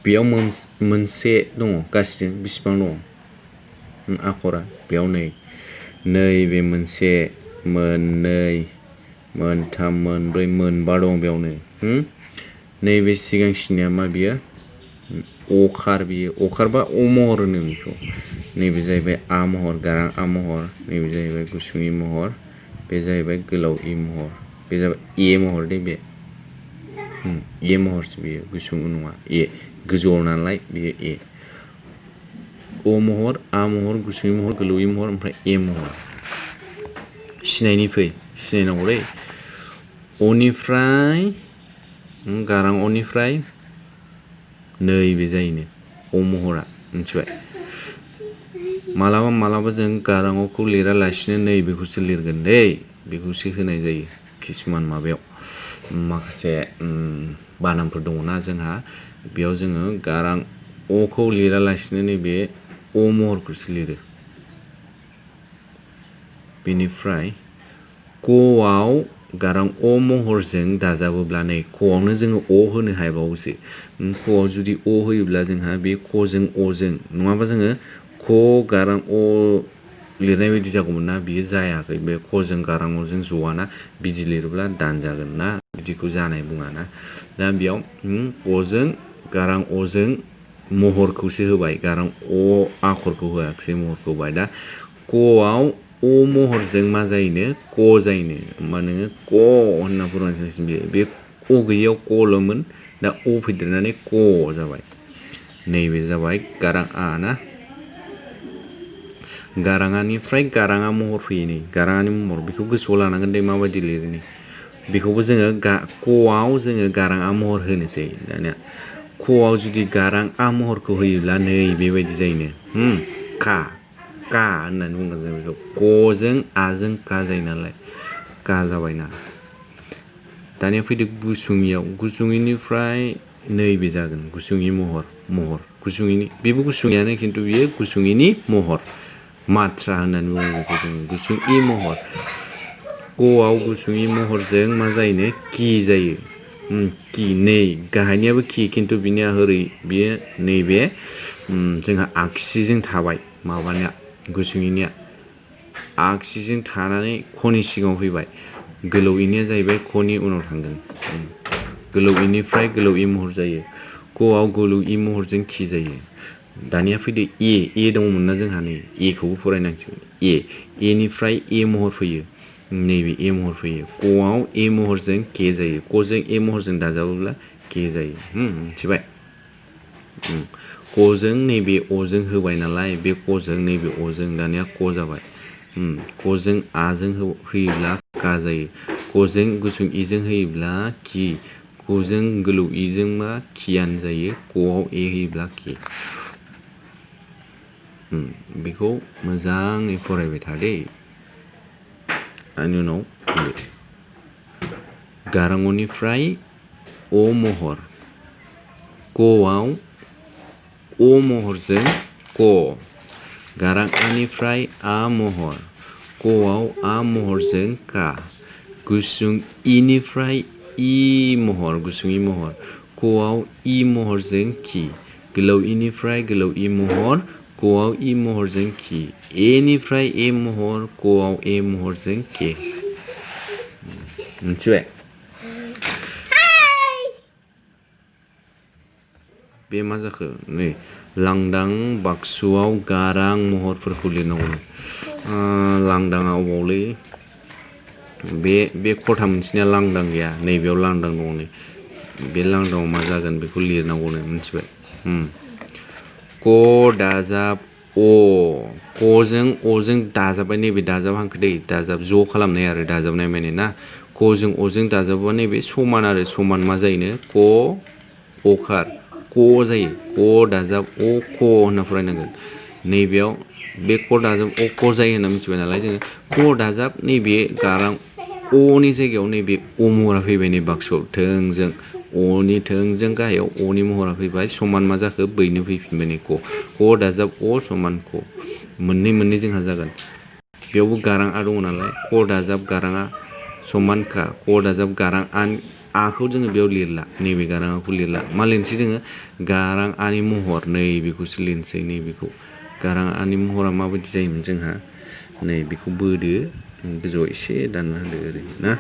बेयाव मोनसे दङ गासैजों बेसेबां दङ आखरा बेयाव नैबे मोनसे मोननै मोनथाम मोनब्रै मोनबा दं बेयावनो नैबे सिगांसिनिया मा बियो अखार बियो अखारबा अ महर होनो बेखौ नैबे जाहैबाय आ महर गारां आ महर नैबे जाहैबाय गुसुं इ महर बे जाहैबाय गोलाव इ महर बे जाबाय ए महर दे बे ए महरसो बियो गुसुं नङा ए गोजौआव नालाय बियो ए अ महर आ महर गुसुं इ महर गोलाव इ महर ओमफ्राय ए महर सिनायनांगौ दै अनिफ्राय गारां अनिफ्राय नैबे जायोनो अ महरा मिथिबाय मालाबा जों गाराङावखौ लिरालासिनो नैबेखौसो लिरगोन दै बेखौसो होनाय जायो किसुमान माबायाव माखासे बानामफोर दङना जोंहा बेयाव जोङो गारां अखौ लिरालासिनो नैबे अ महरखौसो लिरो बेनिफ्राय कआव गारां अ महरजों दाजाबोब्ला नै कआवनो जोङो अ होनो हाबावोसो कआव जुदि अ होयोब्ला जोंहा बे कजों अजों नङाबा जोङो क गारां अ लिरनाय बायदि जागौमोन ना बियो जायाखै बे कजों गारां अजों ज'आना बिदि लिरोब्ला दानजागोन ना बिदिखौ जानाय बुङाना दा बेयाव अजों गारां अजों महरखौसो होबाय गारां अ आखरखौ होआखिसै महरखौ होबाय दा कआव अ महरजों मा जायोनो क जायोनो होमबा नोङो क होनना फोरमायसिगोन बे क गैयियाव कल'मोन दा अ फैदेरनानै क जाबाय नैबे जाबाय गारां आ ना गाराङानिफ्राय गाराङा महर फैयो नै गाराङानि महर बेखौ गोसोआव लानांगोन दे माबायदि लिरो नै बेखौबो जोङो कआव जोङो गारां आ महर होनोसै दानिया कआव जुदि गारां आ महरखौ होयोब्ला नै बेबायदि जायोनो का होननानै बुंगोन जों बेखौ कजों आजों का जायो नालाय का जाबायना दानिया फैदो गुसुङिनिफ्राय नैबे जागोन गुसुङि महर गुसुङिनि बेबो गुसुङियानो खिन्थु बियो गुसुङिनि महर मात्रा होननानै बुङो बेखौ जोङो गुसुं इ महर कआव गुसुं इ महरजों मा जायोनो कि जायो कि नै गाहायनियाबो कि खिन्थु बिनिया ओरै बियो नैबे जोंहा आगसिजों थाबाय माबानिया गुसुङिनिया आगसिजों थानानै खनि सिगाङाव फैबाय गोलाव इनिया जाहैबाय खनि उनाव थांगोन गोलाव इनिफ्राय गोलाव इ महर जायो कआव गोलाव इ महरजों कि जायो दानिया फैदो ए दङमोन ना जोंहा नै एखौबो फरायनांसिगोन एनिफ्राय ए महर फैयो नैबे ए महर फैयो कआव ए महरजों के जायो कजों ए महरजों दाजाबोब्ला के जायो मिथिबाय कजों नैबे अजों होबाय नालाय बे कजों नैबे अजों दानिया क जाबाय कजों आजों होयोब्ला का जायो कजों गुसुं इजों होयोब्ला कि कजों गोलाव इजों मा कियानो जायो कआव ए होयोब्ला के बेखौ मोजाङै फरायबाय थादे बेनि उनाव गाराङनिफ्राय अ महर कआव अ महरजों क गारां आनिफ्राय आ महर कआव आ महरजों का गुसुं इनिफ्राय इ महर गुसुं इ महर कआव इ महरजों कि गोलाव इनिफ्राय गोलाव इ महर कआव इ महरजों कि एनिफ्राय ए महर कआव ए महरजों के मिथिबाय बे मा जाखो नै लांदां बाक्सुआव गारां महरफोरखौ लिरनांगौ लांदाङा अबावलै बे खथा मोनसेनिया लांदां गैया नैबेयाव लांदां दङ नै बे लांदाङाव मा जागोन बेखौ लिरनांगौनो मिथिबाय क दाजाब अ कजों अजों दाजाबबाय नैबे दाजाब हांखो दै दाजाब ज' खालामनाय आरो दाजाबनाय माने ना कजों अजों दाजाबबा नैबे समान आरो समान मा जायोनो क अखार क जायो क दाजाब अ क होनना फरायनांगोन नैबेयाव बे क दाजाब अ क जायो होनना मिथिबाय नालाय जोङो क दाजाब नैबे गारां अनि जायगायाव नैबे अ महरा फैबाय नै बाक्सुआव थोंजों अनि थोंजों गाहायाव अनि महरा फैबाय समान मा जाखो बैनो फैफिनबाय नै क दाजाब अ समान क मोननै जोंहा जागोन बेयावबो गारां आ दङ नालाय क दाजाब गारां आ समान का क दाजाब गारां आखौ जोङो बेयाव लिरला नैबे गारां आखौ लिरला मा लिरनोसै जोङो गारां आनि महर नैबेखौसो लिरनोसै नैबेखौ गारां आनि महरा माबायदि जायोमोन जोंहा नैबेखौ बोदो गोजौआव एसे दानना होदो ओरै ना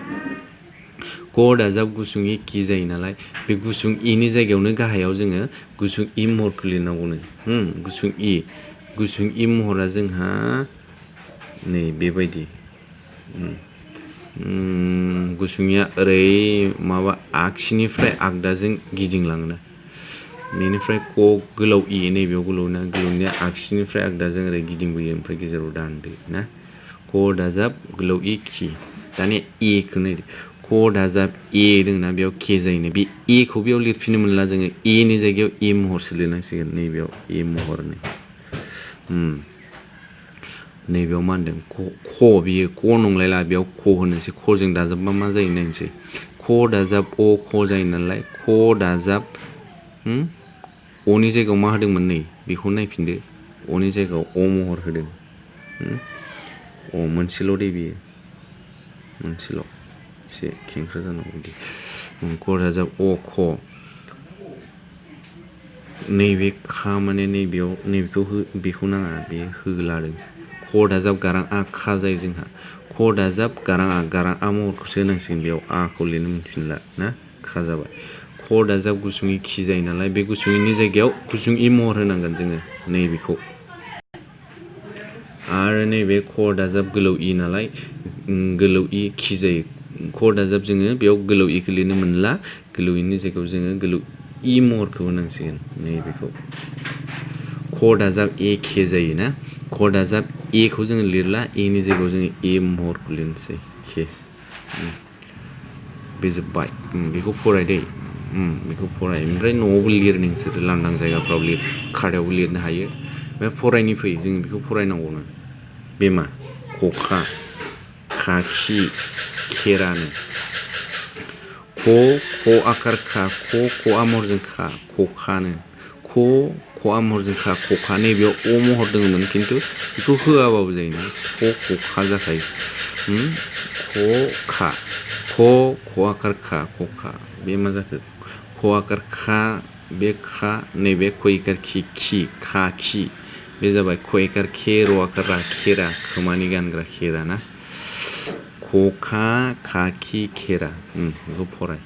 क दाजाब गुसुं इ कि जायो नालाय बे गुसुं इनि जायगायावनो गाहायाव जोङो गुसुं इ महरखौ लिरनांगौनो गुसुं इ महरा जोंहा नै बेबायदि गुसुंइया ओरै माबा आगसिनिफ्राय आगदाजों गिदिंलाङोना बेनिफ्राय क गोलाव इ नैबेयाव गोलावनिया आगसिनिफ्राय आगदाजों ओरै गिदिंबोयो ओमफ्राय गेजेराव दानदो ना क दाजाब गोलाव इ कि दानिया एखौ नायदो क दाजाब ए दंना बेयाव के जायोनो बे एखौ बेयाव लिरफिननो मोनला जोङो एनि जायगायाव ए महरसो लिरनांसिगोन नैबेयाव ए महर नैबेयाव मा होनदों क बियो क नंलायला बेयाव क होनोसै खजों दाजाबबा मा जायो नायनोसै क दाजाब अ क जायो नालाय क दाजाब अनि जायगायाव मा होदोंमोन नै बेखौ नायफिनदो अनि जायगायाव अ महर होदों अ मोनसेल' दे बियो मोनसेल' एसे खेंख्रा जानांगौ बिदि क दाजाब अ क नैबे खा माने नैबेयाव नैबेखौ बेखौ नाङा बे होलादों क दाजाब गारां आ खा जायो जोंहा क दाजाब गारां आ महरखौसो होनांसिगोन बेयाव आखौ लिरनो मोनफिनला ना खा जाबाय क दाजाब गुसुं इ कि जायो नालाय बे गुसुं इनि जायगायाव गुसुं इ महर होनांगोन जोङो नैबेखौ आरो नैबे क दाजाब गोलाव इ नालाय गोलाव इ कि जायो क दाजाब जोङो बेयाव गोलाव इखौ लिरनो मोनला गोलाव इनि जायगायाव जोङो गोलाव इ महरखौ होनांसिगोन नैबेखौ क दाजाब ए के जायो ना क दाजाब एखौ जोङो लिरला एनि जायगायाव जोङो ए महरखौ लिरनोसै के बे जोब्बाय बेखौ फराय दै बेखौ फराय ओमफ्राय न'आवबो लिर नोंसोरो लांदां जायगाफ्राव लिर खादायावबो लिरनो हायो ओमफ्राय फरायनि फै जों बेखौ फरायनांगौनो बे मा खखा खाखि खेरानो क आकार खा क आ महरजों खा खखानो क आ महरजों खा खखा नैबेयाव अ महर दङमोन खिन्थु बेखौ होआबाबो जायोना खखा जाखायो खखा क आकार खा खखा बे मा जाखो क आकार खा बे खा नैबे क इकार खि खाखि बे जाबाय क इकार के र आकार रा खेरा खोमानि गानग्रा खेरा ना खखा खाखि खेरा बेखौ फराय